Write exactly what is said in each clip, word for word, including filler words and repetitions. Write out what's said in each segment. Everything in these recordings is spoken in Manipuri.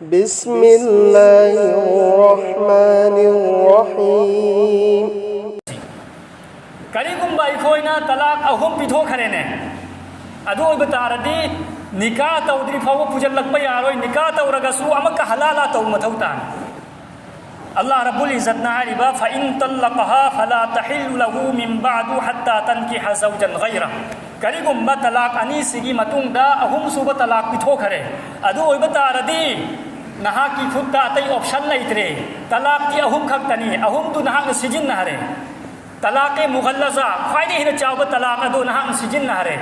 بسم الله الرحمن الرحيم. ꯀꯔꯤꯒꯨꯝꯕ ꯑꯩꯈꯣꯏꯅ ꯇꯂꯥꯛ ꯑꯍꯨꯝ ꯄꯤꯊꯣꯛꯈ꯭ꯔꯦꯅꯦ, ꯑꯗꯨ ꯑꯣꯏꯕ ꯇꯥꯔꯗꯤ ꯅꯤꯀꯥ ꯇꯧꯗ꯭ꯔꯤ ꯐꯥꯎꯕ ꯄꯨꯁꯤꯜꯂꯛꯄ ꯌꯥꯔꯣꯏ. ꯅꯤꯀꯥ ꯇꯧꯔꯒꯁꯨ ꯑꯃꯨꯛꯀ ꯍꯂꯥꯂꯥ ꯇꯧꯕ ꯃꯊꯧ ꯇꯥꯏ. ꯑꯜꯂꯥꯍ ꯔꯕꯨꯜ ꯏꯖꯠꯅ ꯍꯥꯏꯔꯤꯕ, "فإن طلقها فلا تحل له من بعد حتى تنكح زوجا غيره." ꯀꯔꯤꯒꯨꯝꯕ ꯇꯂꯥꯛ ꯑꯅꯤꯁꯤꯒꯤ ꯃꯇꯨꯡꯗ ꯑꯍꯨꯝꯁꯨꯕ ꯇꯂꯥꯛ ꯄꯤꯊꯣꯛꯈ꯭ꯔꯦ, ꯑꯗꯨ ꯑꯣꯏꯕ ꯇꯥꯔꯗꯤ ꯅꯍꯥꯛꯀꯤ ꯈꯨꯠꯇ ꯑꯇꯩ ꯑꯣꯞꯁꯟ ꯂꯩꯇ꯭ꯔꯦ. ꯇꯂꯥꯛꯇꯤ ꯑꯍꯨꯝ ꯈꯛꯇꯅꯤ, ꯑꯍꯨꯝꯗꯨ ꯅꯍꯥꯛꯅ ꯁꯤꯖꯤꯟꯅꯈ꯭ꯔꯦ. ꯇꯂꯥꯛꯀꯤ ꯃꯨꯒꯜꯂꯖꯥ, ꯈ꯭ꯋꯥꯏꯗꯒꯤ ꯍꯦꯟꯅ ꯆꯥꯎꯕ ꯇꯂꯥꯛ ꯑꯗꯨ ꯅꯍꯥꯛꯅ ꯁꯤꯖꯤꯟꯅꯈ꯭ꯔꯦ.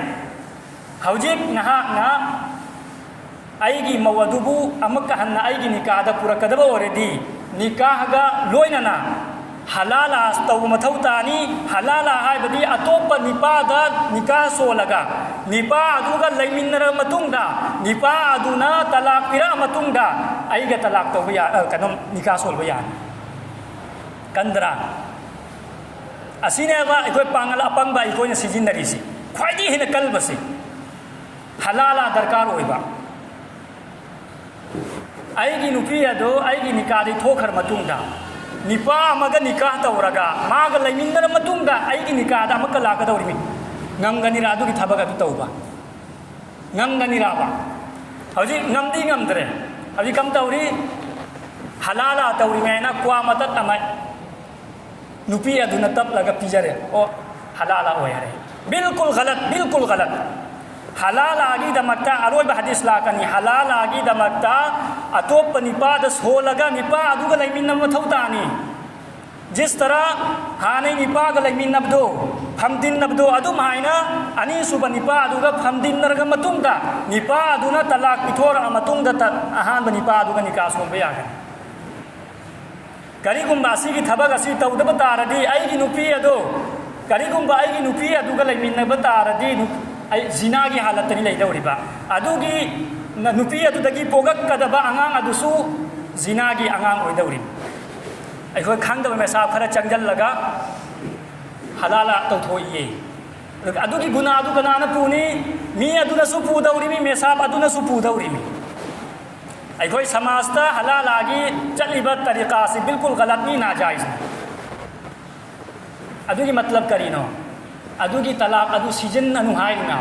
ꯍꯧꯖꯤꯛ ꯅꯍꯥꯛꯅ ꯑꯩꯒꯤ ꯃꯧ ꯑꯗꯨꯕꯨ ꯑꯃꯨꯛꯀ ꯍꯟꯅ ꯑꯩꯒꯤ ꯅꯤꯀꯥꯗ ꯄꯨꯔꯛꯀꯗꯕ ꯑꯣꯏꯔꯗꯤ, ꯅꯤꯀꯥꯍꯒ ꯂꯣꯏꯅꯅ ꯍꯂꯥꯂꯥ ꯇꯧꯕ ꯃꯊꯧ ꯇꯥꯅꯤ. ꯍꯂꯥꯂꯥ ꯍꯥꯏꯕꯗꯤ ꯑꯇꯣꯞꯄ ꯅꯤꯄꯥꯗ ꯅꯤꯀꯥ ꯁꯣꯜꯂꯒ, ꯅꯤꯄꯥ ꯑꯗꯨꯒ ꯂꯩꯃꯤꯟꯅꯔꯕ ꯃꯇꯨꯡꯗ, ꯅꯤꯄꯥ ꯑꯗꯨꯅ ꯇꯂꯥꯛ ꯄꯤꯔꯛꯑ ꯃꯇꯨꯡꯗ ꯑꯩꯒ ꯇꯂꯥꯛ ꯇꯧꯕ ꯌꯥ-, ꯑ, ꯀꯩꯅꯣ, ꯅꯤꯀꯥ ꯁꯣꯜꯕ ꯌꯥꯅꯤ. ꯀꯟꯗ꯭ꯔꯥ? ꯑꯁꯤꯅꯦꯕ ꯑꯩꯈꯣꯏ ꯄꯥꯡꯒꯜ ꯑꯄꯪꯕ ꯑꯩꯈꯣꯏꯅ ꯁꯤꯖꯤꯟꯅꯔꯤꯁꯤ, ꯈ꯭ꯋꯥꯏꯗꯒꯤ ꯍꯦꯟꯅ ꯀꯜꯕꯁꯤ. ꯍꯂꯥꯂꯥ ꯗꯔꯀꯥꯔ ꯑꯣꯏꯕ. ꯑꯩꯒꯤ ꯅꯨꯄꯤ ꯑꯗꯨ ꯑꯩꯒꯤ ꯅꯤꯀꯥꯗꯒꯤ ꯊꯣꯛꯈ꯭ꯔ ꯃꯇꯨꯡꯗ, ꯅꯤꯄꯥ ꯑꯃꯒ ꯅꯤꯀꯥ ꯇꯧꯔꯒ, ꯃꯥꯒ ꯂꯩꯃꯤꯟꯅꯔ ꯃꯇꯨꯡꯗ ꯑꯩꯒꯤ ꯅꯤꯀꯥꯗ ꯑꯃꯨꯛꯀ ꯂꯥꯛꯀꯗꯧꯔꯤꯃꯤ. ꯉꯝꯒꯅꯤꯔꯥ ꯑꯗꯨꯒꯤ ꯊꯕꯛ ꯑꯗꯨ ꯇꯧꯕ? ꯉꯝꯒꯅꯤꯔꯥꯕ? ꯍꯧꯖꯤꯛ ꯉꯝꯗꯤ ꯉꯝꯗ꯭ꯔꯦ. ꯍꯧꯖꯤꯛ ꯀꯝ ꯇꯧꯔꯤ? ꯍꯂꯥꯂꯥ ꯇꯧꯔꯤꯃꯦꯅ ꯀ꯭ꯋꯥ ꯃꯇꯠ ꯑꯃ ꯅꯨꯄꯤ ꯑꯗꯨꯅ ꯇꯞꯂꯒ ꯄꯤꯖꯔꯦ. ꯑꯣ, ꯍꯂꯥꯂꯥ ꯑꯣꯏ ꯍꯥꯏꯔꯦ. ꯕꯤꯜꯀꯨꯜ ꯒꯂꯠ, ꯕꯤꯜꯀꯨꯜ ꯒꯂꯠ. ꯍꯂꯥꯂꯥꯒꯤꯗꯃꯛꯇ ꯑꯔꯣꯏꯕ ꯍꯗꯤꯁ ꯂꯥꯛꯀꯅꯤ. ꯍꯂꯥꯂꯥꯒꯤꯗꯃꯛꯇ ꯑꯇꯣꯞꯄ ꯅꯤꯄꯥꯗ ꯁꯣꯜꯂꯒ ꯅꯤꯄꯥ ꯑꯗꯨꯒ ꯂꯩꯃꯤꯟꯅꯕ ꯃꯊꯧ ꯇꯥꯅꯤ. ꯖꯤꯁ ꯇꯔꯥ ꯍꯥꯟꯅꯩ ꯅꯤꯄꯥꯒ ꯂꯩꯃꯤꯟꯅꯕꯗꯣ, ꯐꯝꯗꯤꯟꯅꯕꯗꯣ, ꯑꯗꯨꯝ ꯍꯥꯏꯅ ꯑꯅꯤꯁꯨꯕ ꯅꯤꯄꯥ ꯑꯗꯨꯒ ꯐꯝꯗꯤꯟꯅꯔꯒ ꯃꯇꯨꯡꯗ, ꯅꯤꯄꯥ ꯑꯗꯨꯅ ꯇꯂꯥꯛ ꯄꯤꯊꯣꯔꯛꯑ ꯃꯇꯨꯡꯗ ꯇ-, ꯑꯍꯥꯟꯕ ꯅꯤꯄꯥ ꯑꯗꯨꯒ ꯅꯤꯀꯥ ꯁꯣꯟꯕ ꯌꯥꯒꯅꯤ. ꯀꯔꯤꯒꯨꯝꯕ ꯑꯁꯤꯒꯤ ꯊꯕꯛ ꯑꯁꯤ ꯇꯧꯗꯕ ꯇꯥꯔꯗꯤ, ꯑꯩꯒꯤ ꯅꯨꯄꯤ ꯑꯗꯣ, ꯀꯔꯤꯒꯨꯝꯕ ꯑꯩꯒꯤ ꯅꯨꯄꯤ ꯑꯗꯨꯒ ꯂꯩꯃꯤꯟꯅꯕ ꯇꯥꯔꯗꯤ, ꯅꯨ-, ꯑꯩ ꯖꯤꯅꯥꯒꯤ ꯍꯥꯂꯠꯇꯅꯤ ꯂꯩꯗꯧꯔꯤꯕ. ꯑꯗꯨꯒꯤ ꯅ-, ꯅꯨꯄꯤ ꯑꯗꯨꯗꯒꯤ ꯄꯣꯛꯂꯛꯀꯗꯕ ꯑꯉꯥꯡ ꯑꯗꯨꯁꯨ ꯖꯤꯅꯥꯒꯤ ꯑꯉꯥꯡ ꯑꯣꯏꯗꯧꯔꯤꯕ. ꯑꯩꯈꯣꯏ ꯈꯪꯗꯕ ꯃꯦꯁꯥꯞ ꯈꯔ ꯆꯪꯁꯤꯜꯂꯒ ꯍꯂꯥꯂꯥ ꯇꯧꯊꯣꯛꯏꯌꯦ. ꯑꯗꯨꯒꯤ ꯒꯨꯅꯥꯗꯨ ꯀꯅꯥꯅ ꯄꯨꯅꯤ? ꯃꯤ ꯑꯗꯨꯅꯁꯨ ꯄꯨꯗꯧꯔꯤꯃꯤ, ꯃꯦꯁꯥꯞ ꯑꯗꯨꯅꯁꯨ ꯄꯨꯗꯧꯔꯤꯃꯤ. ꯑꯩꯈꯣꯏ ꯁꯃꯥꯖꯇ ꯍꯂꯥꯂꯥꯒꯤ ꯆꯠꯂꯤꯕ ꯇꯔꯤꯀꯥꯁꯤ ꯕꯤꯜꯀꯨꯜ ꯒꯂꯠꯅꯤ, ꯅꯥꯖꯥꯏꯖꯅꯤ꯫ ꯑꯗꯨꯒꯤ ꯃꯇꯂꯕ ꯀꯔꯤꯅꯣ? ꯑꯗꯨꯒꯤ ꯇꯂꯥꯛ ꯑꯗꯨ ꯁꯤꯖꯤꯟꯅꯅꯨ ꯍꯥꯏꯔꯤꯅꯦ꯫